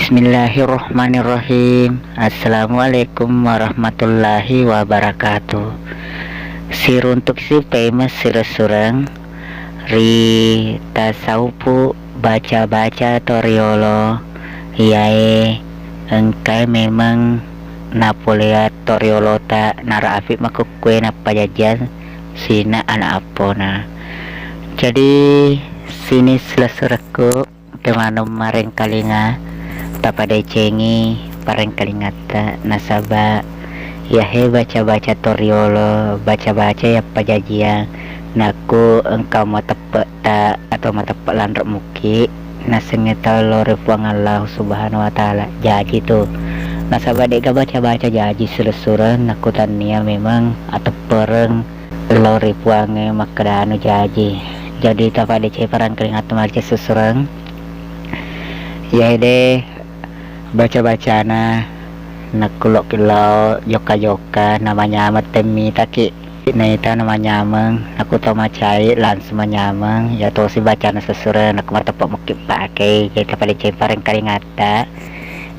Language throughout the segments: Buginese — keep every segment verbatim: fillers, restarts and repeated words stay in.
Bismillahirrahmanirrahim. Assalamualaikum warahmatullahi wabarakatuh. Siruntuk si famous silessureng ri tasawufu baca-baca toriolo, iyae engkae memeng napoleang toriolota narafi makukkue nappajajiang sina ana appona. Jadi sining silessurekku, engka maneng marengkalinga tapadecengi parengkalingatta, nasaba iyahe baca-baca toriolo, baca-baca yappajajiang, nakku engka mateppe'ta atau mateppe' lanre' mukki, nasengnge tau lao ri Puang Allah Subhanahu wa Ta'ala, jaji tu. Nasaba de'ga baca-baca jaji silessureng, nakku tannia memeng ateppereng lao ri Puangnge makkeda anu jaji. Jadi tapadeceng parengkalingatta marja silessureng. Iyahede baca-bacana nakku lokki lao jokka-jokka namanyameng temmitaki. Naita namanyameng, nakku to macai langsung manyameng, iya tosi bacana silessureng, nakku mateppe' mukki pakei, jadi tapadeceng parengkalingatta.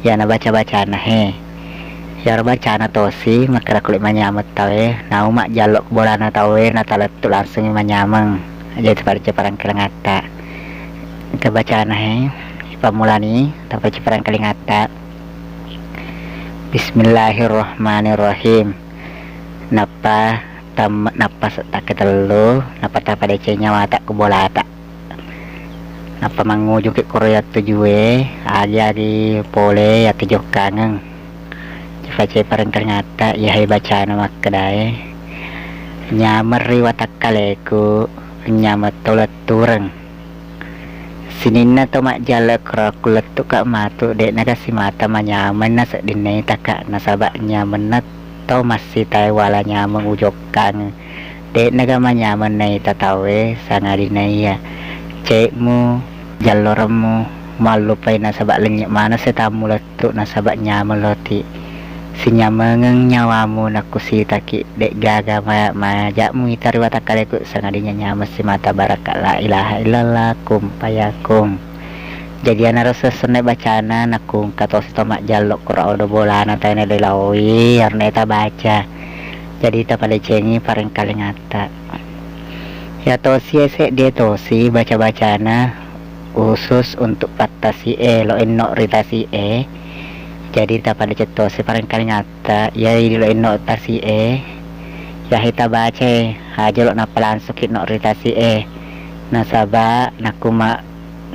Iyana baca-bacana he. Iyaro bacana tosi makkeda kulle manyameng tauwe, nau majjallo bolana tauwe natalettu langsungngi manyameng. Jadi tapadeceng parengkalingatta. Engka bacana he, ipammulani, tapadeceng parengkalingatta. Bismillahirrahmanirrahim. Nappa tam-, nappa se-, takketellu, nappa tapadeceng nyawata ku bolata. Nappa mangujuki koro yattujue, agi-agi pole yattu jokkangeng. Cepa-cepa rengkalingatta, iyahe bacana makkedae, nyameng ri watakkaleku, nyameng to lettureng. Sininna to majjalla koro ku lettuka matu, de'naga simata manyameng nasedding naitaka, nasaba nyamenna to massitae wala nyameng ujokkangeng. De'naga manyameng naita tauwe, sangadinna iya ce'mu, jalloremmu, mallupai nasaba lennye maneng setammu lettu nasaba nyameng loti. Sinyamengeng nyawamu nakkusitaki, de'gaga ma-, maja'mu ita ri watakkaleku, sangadinna nyameng simata barakka la ilaha illallah, kun fayakun. Jadi anaro sessenna bacana, nakku engka tosi to majjallo koro odo bolana tau nalilawoi, iyaro naita baca. Jadi tapadecengi parengkalingatta. Iya tosi e seddie tosi baca-bacana khusus untuk pattasi e, lo enno ri tasi e. Jadi tapadeceng tosi parengkalingatta, iya idi lo enno tasi e, iyahe tabaca e, aja lo nappa langsungki no ri tasi e. Nasaba nakku ma-,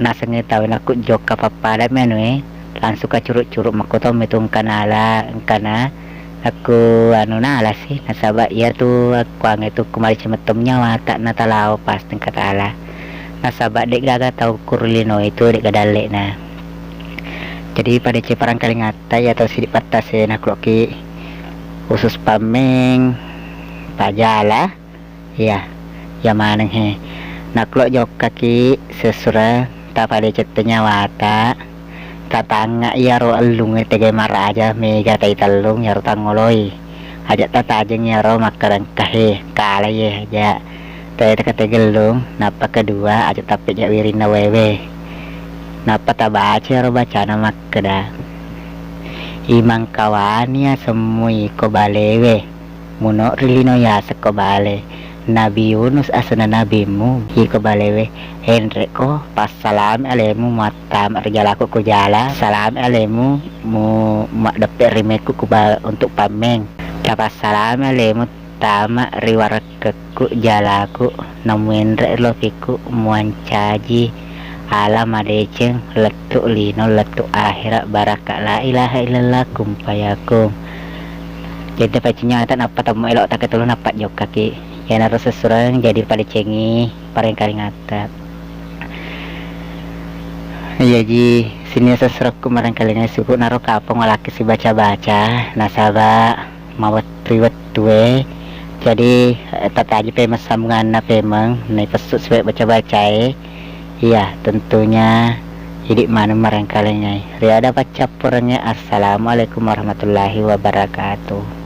nasengnge tau e nakku jokka pappada mi anu e, langsung ka curu-curu makko to mi tu engka nala, engkana nakku anu nala si, nasaba iyatu kuangnge tu ku madeceng metto nyawata natalao pasti engka tala. Nasaba de'gaga tau ku ri lino e tu de'ga dalle'na. Jadi padeceng parengkalingatta iya tau sidi pattasena ku lokki khusus pammeng, pajala, iya, iya maneng he. Nakku lo jokkaki sessureng tapadeceng to nyawata, tatangnga iyaro ellung e tega maraja mega tai tellung iyaro tangngoloi. Aja tatajeng iyaro makkeda engka he, kalai e aja. Tae teka tegellung, nappa kedua aja tappeja wirinna waewe. Nappa tabaca iyaro bacana makkeda, Imang kawani asemmu iko balewe, muno ri lino yaseng ko bale. Nabi Yunus asenna nabimmu, iko balewe, enrekko passalami alemu muattama ri jalaku ku jala, salami alemu mu maddeppe ri mekku ku ba-, untuk pammeng. Tapassalami alemu tama ri warekkekku jalaku, namuenre lokiku muancaji ala madeceng lettu lino lettu ahera barakka la ilaha illallah kun fayakun. Jadi pacinyata nappa temmu elo taketulu nappa jokkaki. Iyanaro sessureng jadi padecengi parengkalingatta. Iyaji sininna sessurekku marengkalingai suku naro kapang walakki sibaca-baca nasaba mawettu-wettue. Jadi, eh, tataji pemeng sambunganna pemeng naipessu sibawa baca-bacae. Iya, tentunya idi maneng marengkalingai. Riada paccappurengnge, assalamualaikum warahmatullahi wabarakatuh.